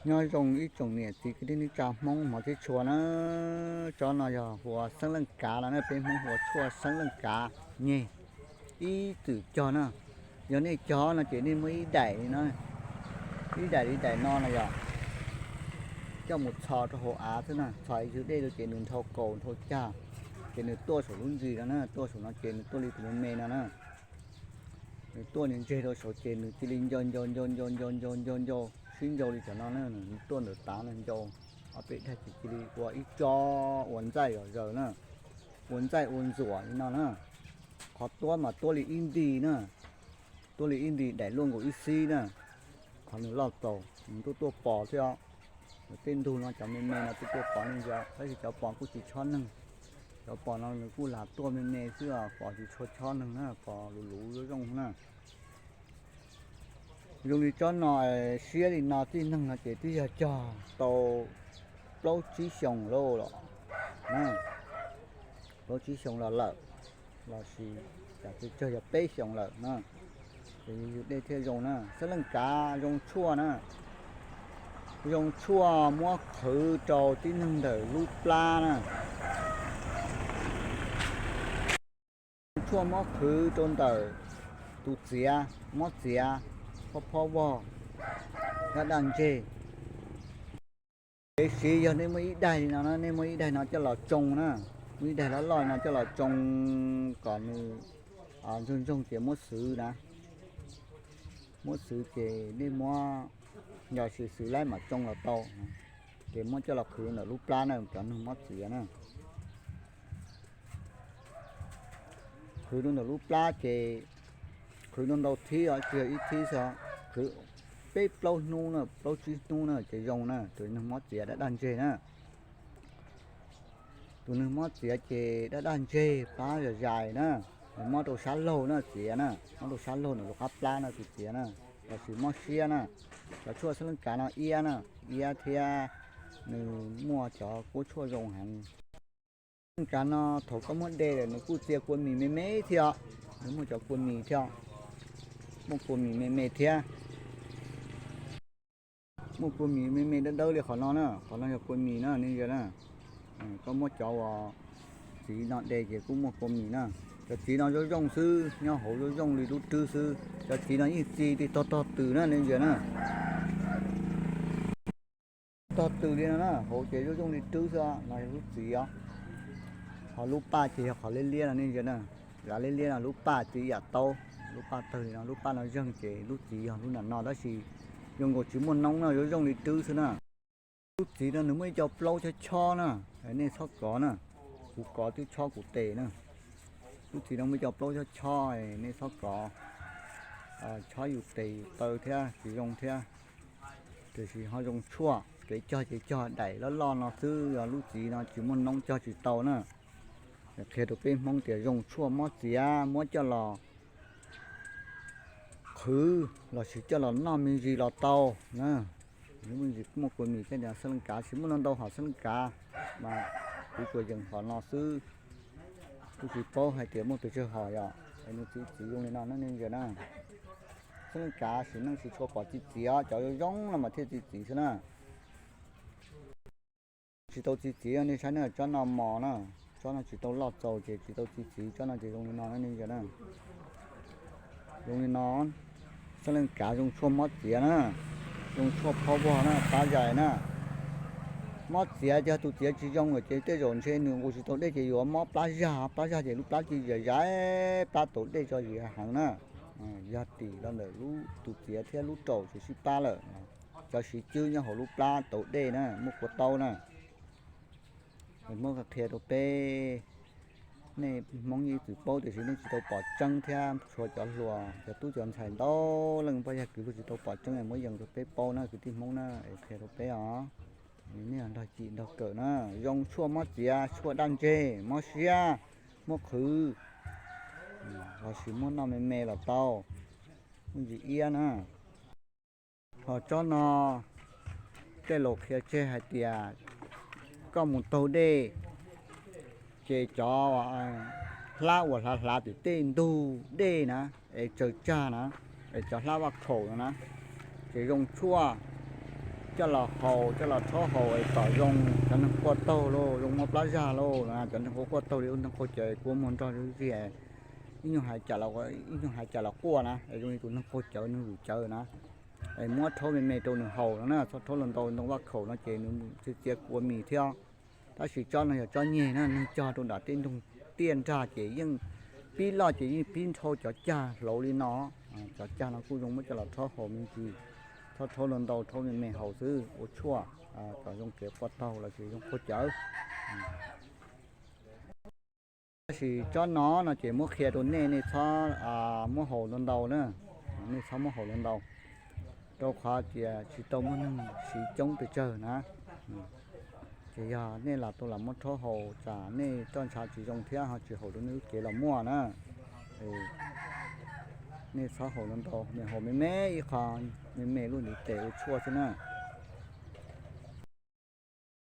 Nyob zoo ib tsoom niam txiv kwv tij neej tsa Hmoob hmov thiab tshua na. Tsob no yog hu ua xeeb leej kav no na, peb Hmoob hu ua tshuaj xeeb leej kav nyeg ib txwm cog na. Yog nej cog no ces nej muab ib daim li no, ib daim li daim no na yog coj mus txhos rau hauv av xwb na, txhos ib ywg dej rau ces nws nthau kaus nthau cag, ces nws tuaj saum lub ntsis no na, tuaj saum no ces nws tuaj li tus me me no na. Nws tuaj nws ntseg rau saud ces nws cia li ncau ncau ncau ncau ncau ncau ncau ncau sib ncau li cov no na, nws tuaj ntawm tav no ncau ob peb daim ces cia li ua ib tsob ua ntxaij zom zaws na, ua ntxaij ua ntxuam li no na. Qhov tuab mas tuab li ib nti na, tuab li ib nti daim luaj nkaus ib xib na. Qhov nws loj txaus nws tuaj tuaj pos thiab os. Tej ntug no cov me me no tuaj tuaj pos neej ntsia, tab sis cov pos kuj tsis chob neeg. Cov pos no nws kuj lam tuaj me me xwb os, pos tsis tshua chob neeg na, pos luv luv zoo zoo na. Zoo li tsob no siab li no txij neeg no ces twb yog cog tau plaub tsib xyoos lauj los, plaub tsib xyoos los lawm, lossis tsawg tsawg yog peb xyoos lawm na. Ces yus dej thiaj zoo na, xeeb leej kav zoo tshuaj na, zoo tshuaj muab qhwv rau tib neeg ntawm lub plab na. Tshuaj muab qhwv rau ntawm tus txiav, mob txiav, phob phob vog, dab daj ntseg. Kev siv yog nej muaj ib daig li no na, nej muaj ib daig no coj los tsoo na, muaj ib daig loj loj no coj los tsoo kom nws ntsoog ntsoog ces muab xwv na, muab xwv ces nej muab, yog xwv xwv laib mam tsoo los tau. Ces muab coj los qhwv ntawm lub plab na, cov neeg mob txiav na. Qhwv rau ntawm lub plab ces qhwv ntau ntau thib os, tsis yog ib thib xwb, qhwv peb plaub hnub na, plaub tsib hnub na ces zoo na, tus neeg mob txiav dab daj ntseg na. Tus neeg mob txiav ces dab daj ntseg, plab zais zais na, mob rau sab laug na txiav na, mob rau sab laug ntawm lub qab plab na tus txiav na, lossis mob siab na. Cov tshuaj xeeb leej kav no iab na, iab thiab nws muaj cov kuab tshuaj zoo heev. Xeeb leej kav no thaum koj muab de lawm nws kuj txia kua mis me me thiab, nws muaj cov kua mis thiab, muaj kua mis me me thiab. Muaj kua mis me me dawb dawb li qhov no na, qhov no yog kua mis na nej ntsia na. Koj muab cov uas txiv no de ces kuj muaj kua mis na. Cov txiv no zoo zoo xwb, nyob hauv zoo zoo li lub rwb xwb. Cov txiv no yeej txi tog tog twm na nej ntsia na. Tog twm li no na, hauv ces zoo zoo li rwb xwb, no yog lub txiv os. Ho lub paj ces yog qhov liab liab no nej ntsia na. Zav liab liab no lub paj txiv yam taub, lub paj tawg li no, lub paj no zeeg ces lub txiv yog lub nram no tab sis zoo nkaus tsis muaj noob no, zoo zoo li rwb xwb na. Lub txiv no nws muaj ib co plaub chob chob na, nej txhob kov na, kuv kov twb chob kuv tes na. Lub txiv no muaj ib co plaub chob chob, nej txhob kov, chob yus tes yus taw thiab tsis zoo thiab. Tiam sis ho zoo tshuaj, kev cog ces cog daim loj loj no xwb, yog lub txiv no tsis muaj noob cog tsis tau na. Qhia rau peb Hmoob tias zoo tshuaj mob txiav muab coj los qhwv lossis coj los noj me ntsis los tau na. Muaj kua mis thiab, xeeb leej kav tsis muaj ntau ntau hom xeeb leej kav, mas kuv tsuas yeem hom no xwb. Kuj tsis paub hais tias muaj pes tsawg hom yom, es nws txiv txiv zoo li no na nej ntsia na. Xeeb leej kav sim neej tsis tshua pom txiv txiv os, cov zoo zoo no mas thiaj txiv txiv xwb na. Tsis tau txiv txiv nej saib na, tsob no mos na, tsob no tsis tau loj txaus ces tsis tau txiv txiv, tsob no ces zoo li no na nej ntsia na. Zoo li no, xeeb leej kav zoo tshuaj mob txiav na, zoo tshuaj phob vog na, plab zais na. Mob txiav ces tus txiav tsis zoo lawm ces tej zaum ntshe nws nqus tsis tau dej ces yuav mob plab zag, plab zag ces lub plab cia zais zais, plab tau dej tso zis heev na. Yog tim los ntawm lub tus txiav thiab lub raum tsis sib pab lawm. Cov siv cwb nyob hauv lub plab tau dej na, muaj kua taub na. Muab qhia rau peb, nej Hmoob yeej ib txwm paub tiam sis nej tsis tau pom tseeb thiab, txhua cov hluas cov tub cov ntxhais ntau leej poj yag kwv luag tsis tau pom tseeb es muab yees rau peb paub na kwv tij Hmoob na, es qhia rau peb os. Nej nrog cim nrog kawm na, zoo tshuaj mob txiav, tshuaj daj ntseg, mob siab, muab qhwv, lossis muab noj me me los tau, muaj ntsis iab na. Ho tsob no tej laus qhia tseg hais tias koj mus taug dej, ces cov hlab uas hlav hlav tim tej ntug dej na, es tsaws tsag na, es cov hlab vaj khaum no na, ces zoo tshuaj, coj los haus, coj los rhaub haus es kom zoo, cov neeg quaj taug lauj, zoo muaj plab zag lauj, cov neeg quaj quaj taug li ub neeg qaug cawv kuv muag nrog zig, ib nyuag hais cas los, ib nyuag hais cas los quaj na, es zoo li tus neeg qaug cawv neeg lus cawv na. Es muab rhaub me me rau nws haus no na, txhob rhaub los ntau ntoo vaj khaum no ces nws txia txia kua mis thiab. Tab sis tsob no yog tsob nyeg na, neeg cog rau nram tej nroog tiaj nrag ces yeej pib loj ces yeej pib nrhau cov cag hlauv li no. Cov cag no kuj zoo muab coj los rhaub haus me ntsis, txhob rhaub los ntau, rhaub me me haus xwb ua tshuaj, kom zoo kev quaj taug los sis zoo qaug cawv. Tab sis tsob no no ces muab qhia rau nej, nej txhob muab haus los ntau na, nej txhob muab haus los ntau, rau qhov tias tsis tau muaj neeg siv coob pes tsawg na. Ces yog nej lam tau lam muab rhaub haus tsam nej roj ntsha tsis zoo thiab ho tsis haum rau nej lub cev los muaj na. Nej txhob haus los ntau, nej haus me me ib qho, me me lub ntiv tes ua tshuaj xwb na.